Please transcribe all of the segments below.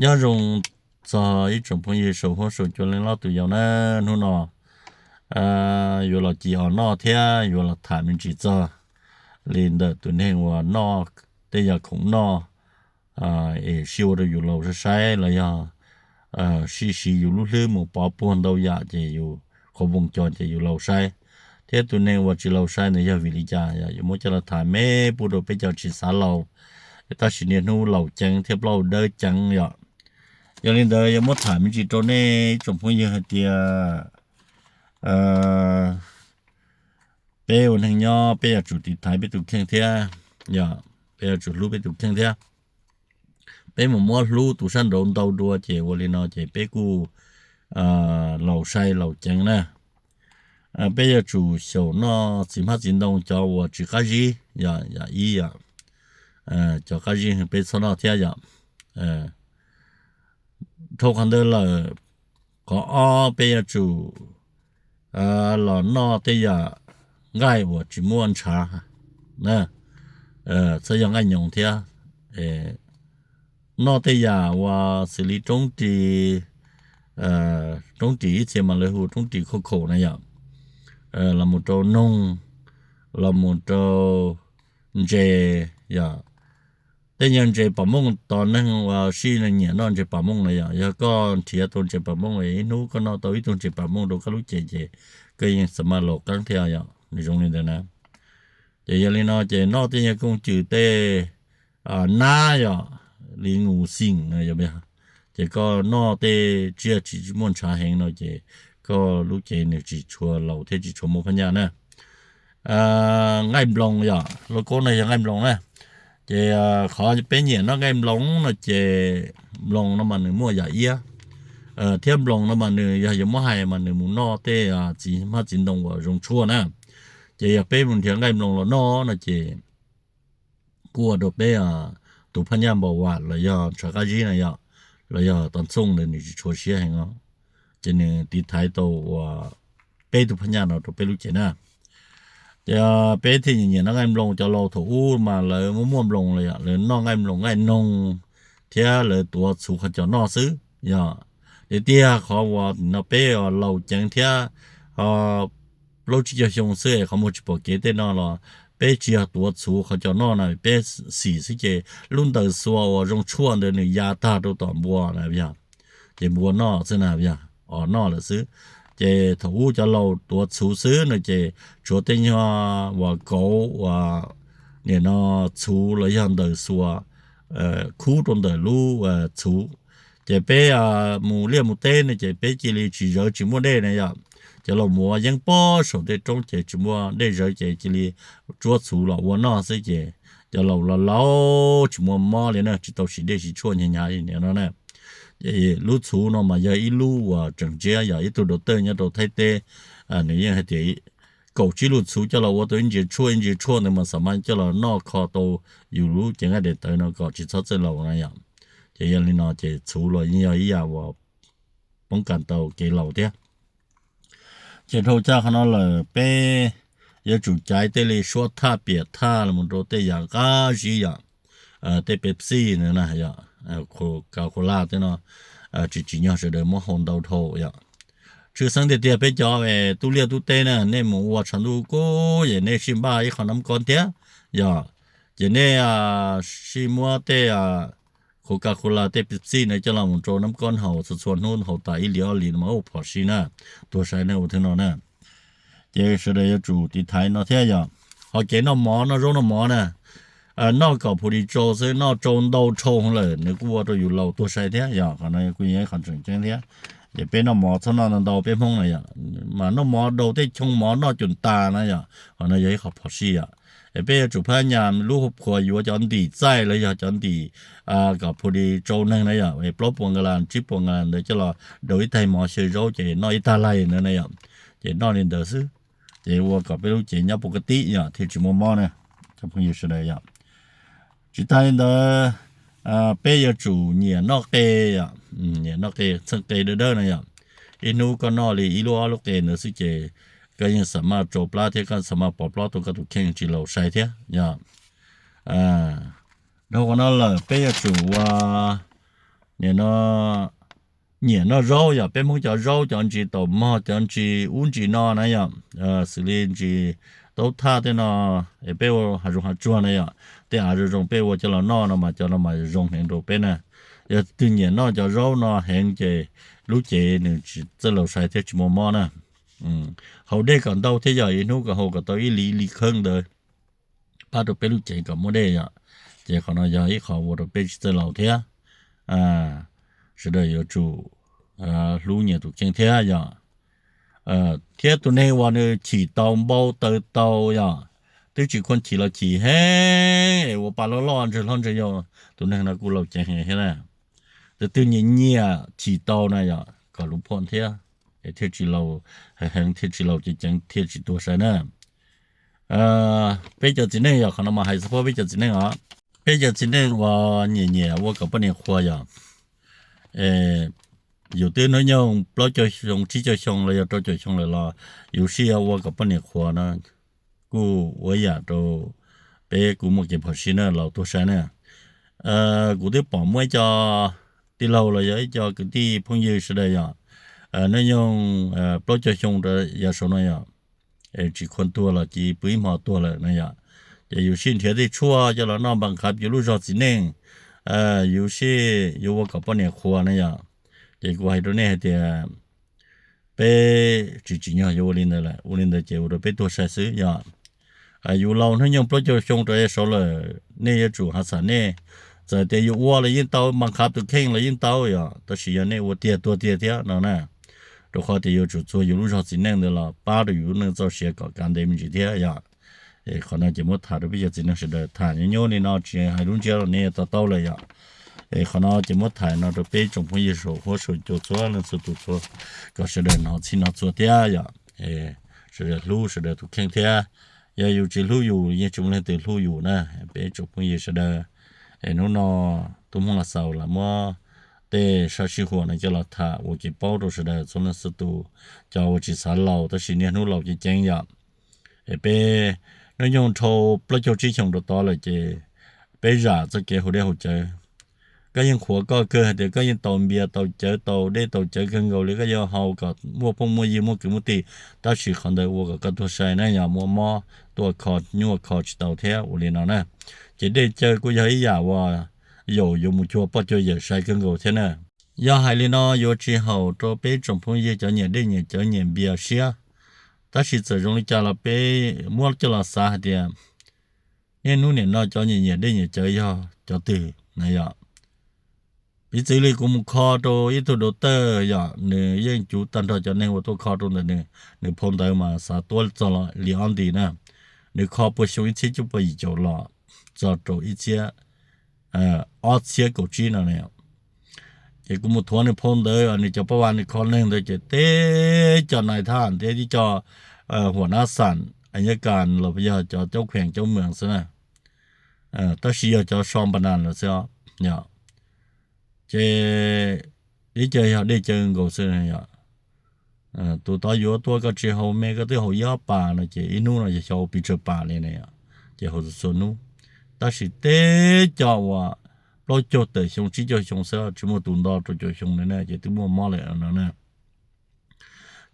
Nyob zoo txog ib tsoom phooj ywg saum huab saum cua leej loj tus yau na, hnub no yuav los ci os noj thiab yuav los tham me ntsis txog li ntawm tus neeg uas noj tej yam khoom noj es sib ua rau yus laus saib saib los yog sib siv yus lub hlwb mus pov puag ntau yam ces yus qhuav voos co ces yus laus saib, thiab tus neeg uas tsis laus saib ntawd yog vim li cas yom, yuav muab coj los tham me pub rau peb cov tsis xav laus, tab sis niaj hnub laus ceev thiab plaub dawb ceev yom. Yog li ntawd yuav muab tham me ntsis rau nej ib tsoom phooj ywg hais tias peb ua neeg nyob peb yuav tsum tiv thaiv peb tus kheej thiab, yog peb yuav tsum hlub peb tus kheej thiab. Peb mus muab hlub tus sab nraud ntau dua ces ua li no ces peb kuj laus sai laus ceev na. Peb yuav tsum xyaum noj txiv hmab txiv ntoo cov uas tsis qab zib, yam ib yom, cov qab zib peb txhob noj thiab yom. Dhau qhov ntawd lawm, qhov ob peb yuav tsum los noj tej yam nqaij uas tsis muaj ntshav, txhob yog nqaij nyoos thiab. Noj tej yam uas xws li roob ris, roob ris ib txhia mas lawv hu roob ris khauj khaum na yom, los mus rau noog, los mus rau ntses yom. Tej nyuag ntses pam mooj, tos neeg uas sib nyiam noj ntses pam mooj na yom, yog koj nrhiav tau ntses pam mooj, ib hnub koj noj tau ib tug ntses pam mooj rau koj lub cev ces koj yeej xa maj laus qeeb thiab yom, nws zoo li ntawd na. Ces yog li no ces noj tej nyuag kooj cws tej nab yom, li nus xim no, ces koj noj tej tsiaj tsis muaj ntshav heev no ces koj lub cev nws tsis tshua laus thiab tsis tshua muaj phab nyaj na. Nqaij nploos yom, lub koob no yog nqaij nploos na. Ces qhov peb nyiam noj nqaij nploos no ces nploos no mas nws muaj yam iab, thiab nploos no mas nws yog yuav muab hais mas nws mus noj tej txiv hmab txiv ntoo uas zoo tshuaj na. Ces yog peb mus nrhiav nqaij nploos los noj no ces kuj ua rau peb tus phab nyaj npau vam los yog ntshav qab zib na yom, los yog tau ntxooj ntawd nws tsis tshua siab heev os, ces nws tiv thaiv tau ua peb tus phab nyaj no rau peb lub cev na. Ces peb thiaj nyiam noj nqaij nploos, cov laus thaum ub mas lawv muaj muaj nploos los yom, lawv noj nqaij nploos nqaij noog thiab lawv tuav txhuv qhov cos noj xwb yom. Tiag tiag qhov uas no peb laus ceev thiab plaub tsib caug xyoo xwb es qhov muag tsis pom kev tej no los peb tsis yog tuav txhuv qhov cos noj na, peb xim xwb ces lub ntaws xuas uas zoo tshuaj ntawd nws ya tag rau tom npua na yog, ces npua noj xwb na yog, os noj lawm xwb. Ces thaum ub cov laus tuav txhuv xwb no ces tshuav tej nyuag uas kauv uas nim no txhuv los yog ntaws xuas khub rau ntawm lub txhuv. Ces peb mus liaj mus teb no ces peb cia li tsis zawv tsis muaj dej na yom. Cov laus mus ua yeeb pob saum tej roob ces tsis muaj dej zawv ces cia li tsuab txhuv los ua noj xwb ces cov laus los laus tsis muaj mob li na, tsis tau siv dej siv tshuaj hnyav hnyav li nim no na. Ces lub txhuv no mas yog ib lub uas tseem ntsiab, yog ib tug dau tawj nyob rau Thaib teb, nws yeej hais tias kaum tsib lub txhuv coj los ua tau ib ntsis tshuaj ib ntsis tshuaj ntawd mas xam mas coj los noj kho tau yus lub cev nqaij daim tawv no kom tsis txhob txawj laus na yom. Ces yog li no ces txhuv los yeej yog ib yam uas poob kam tau kev laus thiab. Ces dhau txog qhov no lawm peb yuav tsum caiv tej li suab thaj piam thaj los mus rau tej yam qab zib yom, tej Pepsi na yom, Coca-Cola tej no, tsis tsim nyog sawv daws muab haus ntau dhau yom. Tshwj xeeb tiag tiag peb cov tub liaj tub teb na, nej mus ua tshav ntuj kub es nej sij npaj ib qho nab kob thiab yom, ces nej sij muab tej Coca-Cola tej Pepsi na coj los mus rau nab kob haus txhua txhua hnub, haus tas ib hlis ob hlis no mas ua phom sij na, tuag sai nej ua thwb no na. Ces sawv daws yuav tsum tiv thaiv no thiab yom. Ho kev noj mov noj zaub noj mov na, noj kom phu di tsau xwb, noj tsau ntau dhau lawm nws kuj ua rau yus laus tuag sai thiab yom. Qhov no kuj yog ib qhov tseem ceeb thiab. Ces peb noj mov txhob noj ntau ntau peb Hmoob na yom, mas noj mov daus tej choo mov noj cum tas na yom, qhov no yog ib qho phom sij yom. Es peb yuav tsum phab nyas lub hauv phuam yuav cov ntim txaij los yog cov ntim kom phu di tsau neeg na yom, es plaub puas nkas las tsib puas nkas las ntawd coj los daus ib taig mov xyaw zaub ces noj ib tag laig ntawd na yom. Ces noj li ntawd xwb, ces ua kom peb lub cev nyob pus kab tib yom thiaj tsis muaj mob na, cov phooj ywg sawv daws yom. Tsis tas li ntawd, peb yuav tsum nyiam noj qe yom, nyiam noj qe, txheej qe dawb dawb na yom. Ib hnub koj noj li ib lub ob lub qe ntawd xwb ces koj yeej xam maj tsau plab thiab koj xam maj pov plab tau koj tus kheej tsis laus sai thiab yom. Dhau qhov no lawm peb yuav tsum ua nim no nyiam noj zaub yom, peb Hmoob cov zaub, cov ntsis taum mog, cov ntsis ub ntsis no na yom, xws li ntsis taub thaj tej no, es peb ua hav zoov hav tsuag na yom, tej av zoo zoo peb ua coj los noj no mas cov no mas zoo heev rau peb na. Yog twg nyiam noj cov zaub no heev ces lub cev nws tsis txawj laus sai thiab tsis muaj mob na. Haus dej kom ntau thiab yog ib hnub kom haus kom tau ib li ib li kheeb ntawd pab rau peb lub cev kom muaj dej yom. Ces qhov no yog ib qho ua rau peb tsis txawj laus thiab. Sawv daws yuav tsum hlub nyiam tus kheej thiab yom. Thiab tus neeg uas nws chim tau npau taws tau yom, twb tsis khuam chim los chim heev es ua pa loj loj ntswg hlob ntswg yau, tus neeg no kuj laus ceev heev thiab na. Tus twg nyiam nyiam chim tau na yom kom luv phuam thiab, es thiaj tsis laus heev heev, thiaj tsis laus ceev ceev, thiaj tsis tuag sai na. Peb cov txiv neej yom, qhov no mas hais xov phob peb cov txiv neej os. Peb cov txiv neej uas nyiam nyiam ua kom poj niam qhuas yom, yus twb hnub nyoog plaub caug xyoo tsib caug xyoo los yog rau caum xyoo lawm los yus sij ua kom poj niam qhuas no kuj ua yam rau peb kuj muaj kev phom sij na, laus tuag sai na. Kuv twb pom muaj ib co tij laug los yog ib co kwv tij phooj ywg sawv daws yom, hnub nyoog plaub caug xyoo rau yav saum no yom, tsis khuam tuag los cia pw ib hmo tuag lawm na yom. Ces yus sij nrhiav tej tshuaj coj los noj npas qhav yus lub zog txiv neej, yus sij yuav ua kom poj niam qhuas na yom. Ces kuv hais rau nej hais tias peb tsis tsim nyog yuav ua li ntawd lawm, ua li ntawd ces ua rau peb tuag sai xwb yom. Yus laus hnub nyoog plaub caug xyoo rau yav saud lawm, nej yuav tsum hav xam nej. Txawm tias yus ua los yeej tau, npas qhav tus kheej los yeej tau yom, tab sis yog nej ua tiag tuag tiag thiab no na. Rau qhov tias yuav tsum txuag yus lub zog txiv neej ntawd los pab rau yus lub neej txoj sia kom kav ntev me ntsis thiab yom. Qhov no ces muab tham rau peb cov txiv neej sawv daws tham nyob nyob li no tsis hais lub ntsiab los nej yuav to taub lawm yom. Qhov no ces muab tham no rau peb tsoom phooj ywg saum huab saum cua txhua leej txhua tus txhua, kom sawv daws hnov txhij hnov txhua thiab yom. Sawv daws hlub sawv daws tus kheej thiab. Yog yus tsis hlub yus yeej tsis muaj leej twg hlub yus na. Peb tsoom phooj ywg sawv daws, hnub no tub Hmoob Los Xaus lam muab tej sab sij huam no coj los tham ua kev paub rau sawv daws txhua leej txhua tus, cov uas tsis xav laus tab sis niaj hnub laus ceev ceev yom. Es peb hnub nyoog dhau plaub caug tsib xyoos rau tod lawm ces peb zam txoj kev haus dej haus cawv. Koj yeej qhuas koj kawg hais tias koj yeej tau npias tau cawv tau dej tau cawv kawg nkaus li, koj yuav haus kom muaj phooj muaj ywg muaj kwv muaj tij, tab sis qhov ntawd ua kom koj tuag sai na, yog muaj mob tuaj kho nyuaj kho tsis tau thiab ua li no na. Ces dej cawv kuj yog ib yam uas yaum yuav mus cuag poj cuag yawm sai kawg nkaus thiab na. Yog hais li no yuav tsis haum rau peb tsoom phooj ywg cov nyiam dej nyiam cawv nyiam npias siab. Tab sis txawm zoo li cas los peb muab coj los xav hais tias niaj hnub nim no cov nyiam nyiam dej nyiam cawv yog cov twg na yom. Piv txwv li kuv mus kho rau ib tug dau tawj yom, nws yeej cuv tag nrho cov neeg uas tuaj kho rau ntawm nws, nws phau ntawv mas xav tuab txog li ob nti na. Nws kho puag xyoo ib txhiab cuaj puas yim caum los txog rau ib txhiab ob txhiab kaum tsib no. Ces kuv mus thuav nws phau ntawv, nws cov paj vas nws kho neeg ntawd ces teb cov nais thab thiab tib co huam nab xam a nyab kas los yog cov caub kheem caub mees xwb na. Tab sis yog cov so npa nas lawm xwb os. Ces ib co yog dej cawv nkaus xwb yom. Tus tod yuav tuaj koj tsis haus me, koj twb haus ib ob pas no ces ib hnub no yog xyov haus pes tsawg pas li na, ces haus txhua txhua hnub. Tab sis teb co uas plaub caug tawm xyoo tsib caug xyoo xwb tsis muaj tus nto rau caum xyoo li na ces twb muaj mob lawm no na.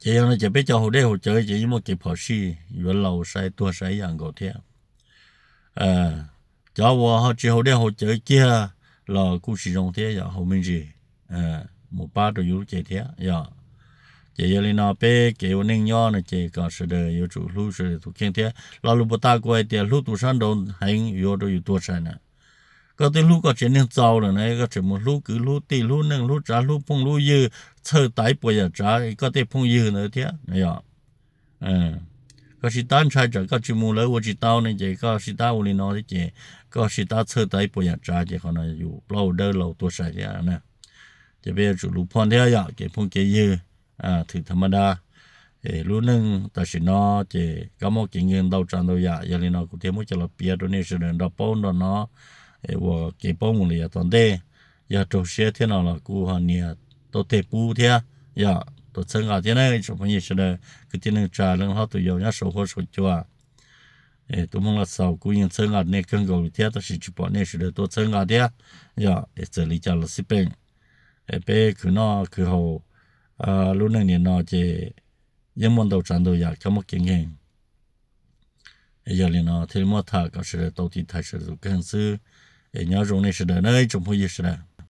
Ces yog no ces peb cov haus dej haus cawv ces yeej muaj kev phom sij, yuav laus sai tuag sai ib yam nkaus thiab. Cov uas ho tsis haus dej haus cawv kiag los kuj tsis zoo thiab yom, haus me ntsis mus pab rau yus lub cev thiab yom. Ces yog li no peb kev ua neej nyob no ces kom sawv daws yuav tsum hlub sawv daws tus kheej thiab. Lo lus puas tas kuv hais tias hlub tus sab nraud heev yuav rau yus tuag sai na. Koj twb hlub koj tsev neeg txaus lawm na, koj tseem mus hlub kwv hlub tij hlub neej hlub tsav hlub phooj hlub ywg, txhawj tas ib puas yam tsav koj tej phooj ywg ntawd thiab yom. Koj sib tab ntshai tsam koj tsis mus lawv ua tsis tau ne, ces koj sib tab ua li no thiab ces koj sib tab txhawj tas ib puas yam tsav ces qhov no yus plaub hau dawb laus tuag sai thiab na. Ces peb yuav tsum lus phoj thiab yom, kev phooj kev ywg thwm tha ma da. Lub neej tam sim no ces kab mob kev nkeeg ntau tsav ntau yam, yog li no kuv thiaj muab coj los piav rau nej sawv daws nrog paub nrog hnov ua kev paub mus li yav tom ntej. Yog raug siab thiab no los kuj ho nias taub teg pub thiab yom, tuaj txhawb nqa thiab na ib tsoom phooj ywg sawv daws kwv tij neej tsa leej hlob tus yau nyob saum huab saum cua. Tus Hmoob Los Xaus kuj yeej txhawb nqa nej kawg nkaus li thiab, tab sis tsis pom nej sawv daws tuaj txhawb nqa thiab yom. Es txawm li cas los xij peem, Peb khwv noj khwv haus lub neej nim no ces yeej muaj ntau tsav ntau yam kab mob kev nkeeg. Yog li no thiaj li muab tham kom sawv daws tau tiv thaiv sawv daws tus kheej xwb. Es nyob zoo nej sawv daws nawb ib tsoom phooj ywg sawv daws.